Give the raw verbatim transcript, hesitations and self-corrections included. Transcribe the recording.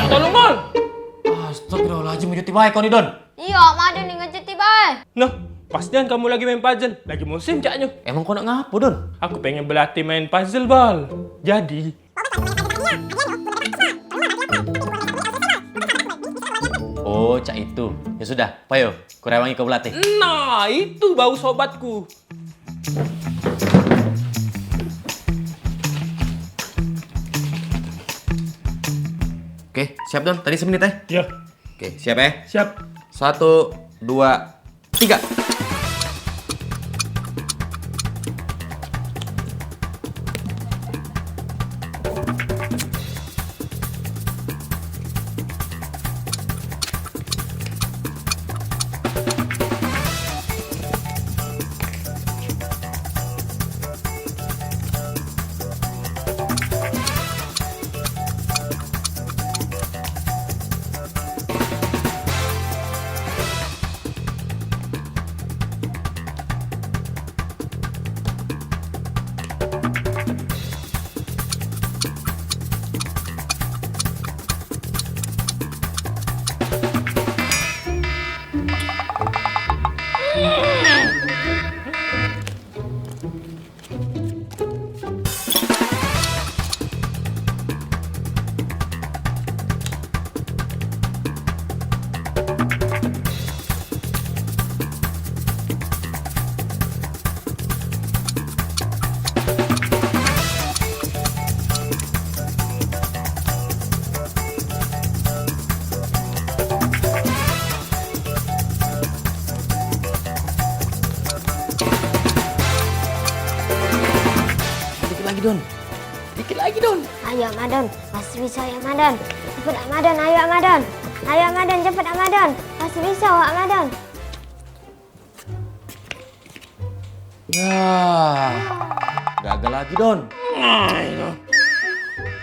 Tolong, Bal! Astagfirullahaladzim, ngejuti bae kau ni, Don. Iyo, Mak Madon ni ngejuti bae. Nah, pas nian kamu lagi main puzzle, lagi musim caknyo. Emang kau nak ngapo, Don? Aku pengen belatih main puzzle, Bal. Jadi, Oh, cak itu. Ya sudah, payo, ku rewangi kau belatih. Nah, itu baru sobatku. Oke, siap, Don? Tadi semenit, eh? Iya. Oke, siap, eh? Siap. Satu, dua, tiga. Dikit lagi, Don. Dikit lagi, Don. Ayo, Madon. Masih bisa, ya, Madon. Cepet, Madon. Ayo, Madon. Ayo, Madon. Cepet, Madon. Masih bisa, wak, Madon. Nah, gagal lagi, Don. Nah, itu.